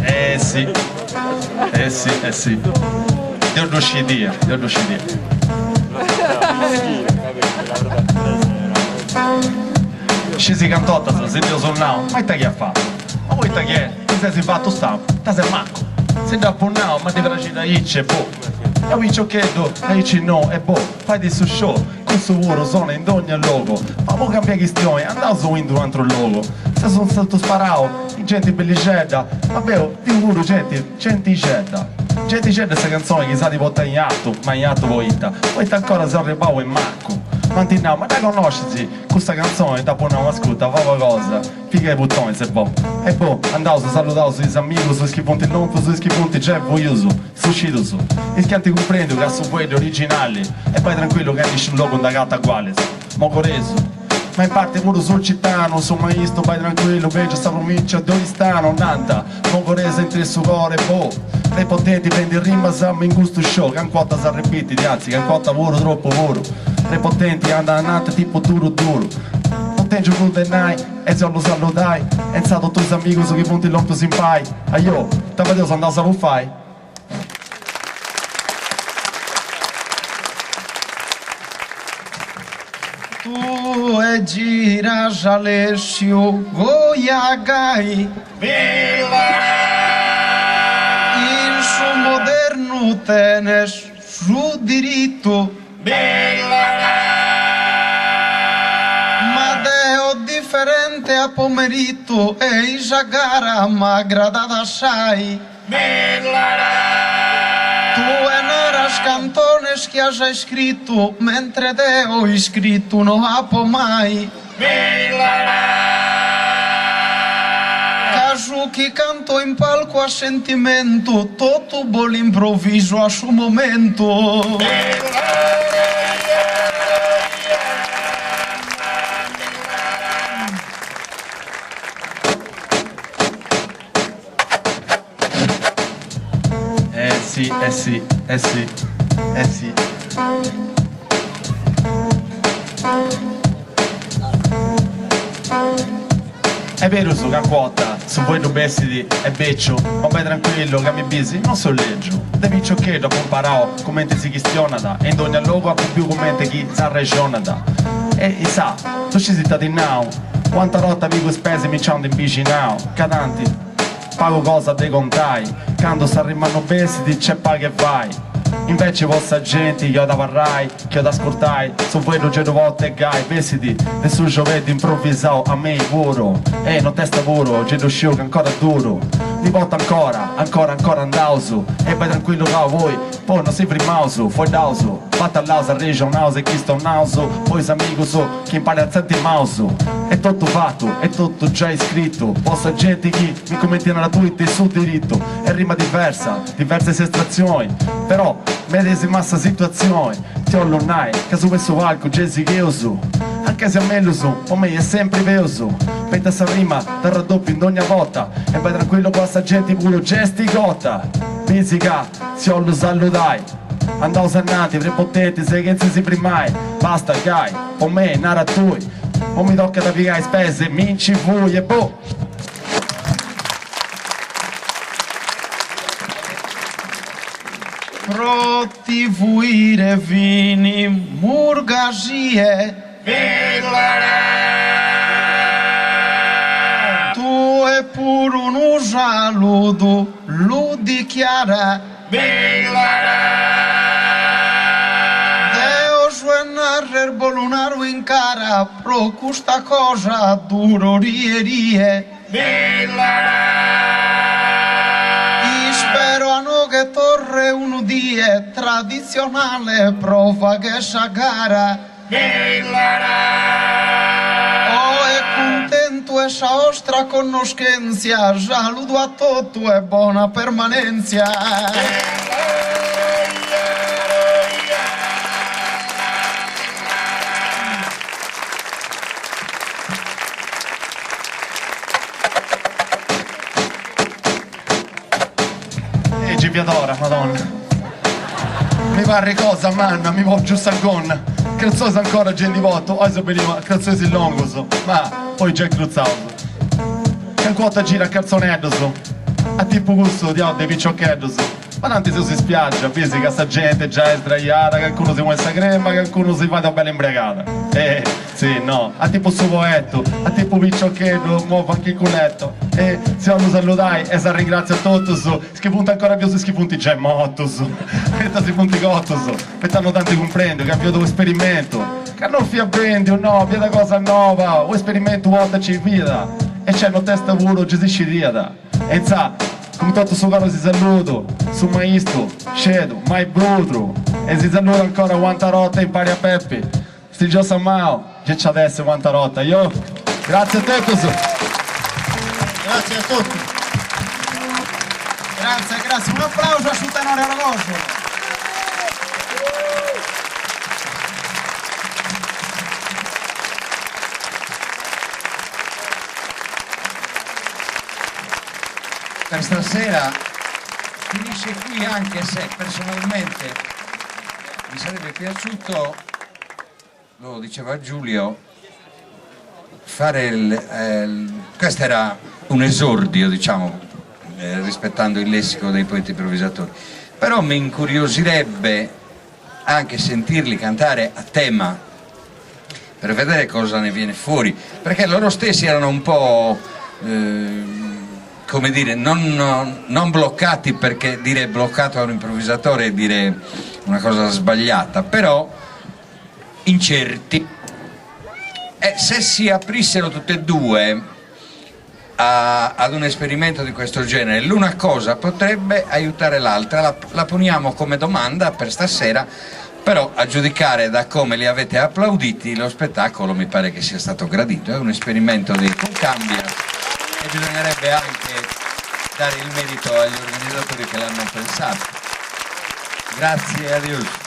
Eh si, eh si, eh si. Deu ddu scidia, deu ddu scidia. Scisi cant'ortas si deu seu nau, ma ita chi at fatu? Ma poita chi est, ti ses fatu stampu, ita ses macu? Si dd'apu nau, ma ddi praxit aici e boh. E u' piciocheddu aici nou e boh, fait su show, cussu puru sonat in dogna logu. Ma po cambiai chistioni andaus in d'unu atru logu. Seus totu sparau in genti bellixedda, ma deu biu puru genti gentixedda. Gentixedda est sa cantzoni chi s'at portai in atu, ma in atu poita? Poita ancora seu arribau e mancu m'ant nau, ma dda connoscis custa cantzoni? Dd'apu nau, ascurta, pagu cosa. Piga is butonis e boh. E boh, andaus, saludaus is amigus, is chi funt lompius, is chi funt giai fuius, sucidus, is chi ant cumprendiu ca su fueddu originali e bai tranquillu ca in nisciunu logu nd'agatas agualis. Mogoresu. Ma in parti puru sulcitanu, su maistu bai tranquillu, pegiu sa provincia de Oristano, nant, Mogoresu intre su coro e boh. Prepotenti fendi rimas me in custu show, calincuna 'orta s'arrepitit, anzi calincuna 'orta puru tropu puru. Prepotenti andat ananti tipu duru duru. Non tengiu prus de nai e si 'ollu saludai e insa totu is amigus chi funt lompius impai. Ajò, ita fadeus andaus a bufai? Tue giras Alessiu goi a gai. In su modernu tenes su diritu. Ma deo diferente apo meritu e-i sa gara m'agradat assai. Tue naras cantones chi asa iscritu mentre deo iscritu no apo mai. Ca su chi canto in palcu a sentimentu totu bo l'improviso a su momentu. Eh si, eh si, eh si, eh si. Est berus ca calincuna 'orta su fueddu bessit est beciu, ma bai tranquillu ca mi bisi, non seu legiu. De piciocheddu apu imparau cumenti si chistionat e in dogna logu apu biu cumenti chi s'arrexonat. E issa, tu scisi ita ti nau, quanta 'orta pigu is peis e mi nci andu in bixinau, ca tanti pagu cosa de contai, candu sa rima no bessit nc'est pagu 'e fai. Inveci po sa genti chi 'olit abarrai, chi 'olit ascurtai, su fueddu gei ddu portu gai, bessit de su ciobeddu improvisau a mei puru, e notesta puru, gei ddu sciu ca ancora duru, mi portu ancora, ancora ancora andaus, e bai tranquillu ca poi, poi no si frimaus, fueddaus, batallaus, arrexonaus e chistionaus, po is amigus chi impari artziant is maus, est totu fatu, est totu giai scritu, po sa genti chi mi cumenti narat tui teis su diritu, est rima diversa, diversa est s'estratzioni, però medesima sa situatzioni, ti 'ollu nai ca asuba 'e su palcu gei sigheus, anche si a mellus po mei est sempri peus, poita sa rima t'arradoppiu in dogna borta e bai tranquillu ca sa genti puru gei est cota, bisi ca si 'ollu saludai, andaus ananti prepotentis e chentzi si frimai, basta gai, po mei nara tui, po mi tocat a pigai is peis e mi nci fui e boh! Pro ti fuire fini murgasie. Tue puru unu saludu lu dichiara. Deo su 'e narrer bo lu naro in cara pro custa cosa adduro rie rie. Ispero a no che torre unu die traditzionale pro fagher sa gara. Oe cuntentu 'e sa 'ostra connoschentzia, saludu a totu e bona permanentzia. E gei fiat ora, madonna. Mi parrit cosa manna, mi pòngiu sa gonna. Cratzois ancora gei ndi portu, oi seu beniu a cratzois longus, ma. Poi giai crutzaus. Calincuna 'orta giru a cartzoneddus, a tipu cussu diau de piciocheddus. Ma tanti seus in spiaggia, bisi ca sa genti giai est sdraiada, cancunu si ponit sa crema, cancunu si fait una bella imbregada. Eh, si, no, a tipu su poetu, a tipu piciocheddu, mo fanche culetto. E si 'ollu saludai e s'arringratziu a totus is chi funt ancora bius e is chi funt giai mortus, poita si funt cotus, poita no dd'ant cumprendiu ca fiat un'esperimentu, ca no fiat bendiu, no, fiat cosa noba, un'esperimentu u' 'orta ci fiat, e c'est notesta puru gi si scidiat. E intzà, cun totu su coro si saludu, su maistu, scedu, mai brutru, e si saludu ancora Juan Tarotta impari a Peppi, Stringio sa manu, ge nci at essi Juan Tarotta, jo! Gratzie a totus! Gratzie a totus. Gratzie, gratzie. Un'aplausu a su tenore Orgosolo. Per stasera finisce qui anche se personalmente mi sarebbe piaciuto, lo diceva Giulio, fare il, eh, questo era un esordio, diciamo, eh, rispettando il lessico dei poeti improvvisatori, però mi incuriosirebbe anche sentirli cantare a tema per vedere cosa ne viene fuori, perché loro stessi erano un po', eh, come dire, non, non, non bloccati, perché dire bloccato a un improvvisatore è dire una cosa sbagliata, però incerti. E se si aprissero tutte e due a, ad un esperimento di questo genere, l'una cosa potrebbe aiutare l'altra, la, la poniamo come domanda per stasera, però a giudicare da come li avete applauditi lo spettacolo mi pare che sia stato gradito, è un esperimento di Cuncambias e bisognerebbe anche dare il merito agli organizzatori che l'hanno pensato. Grazie, adios.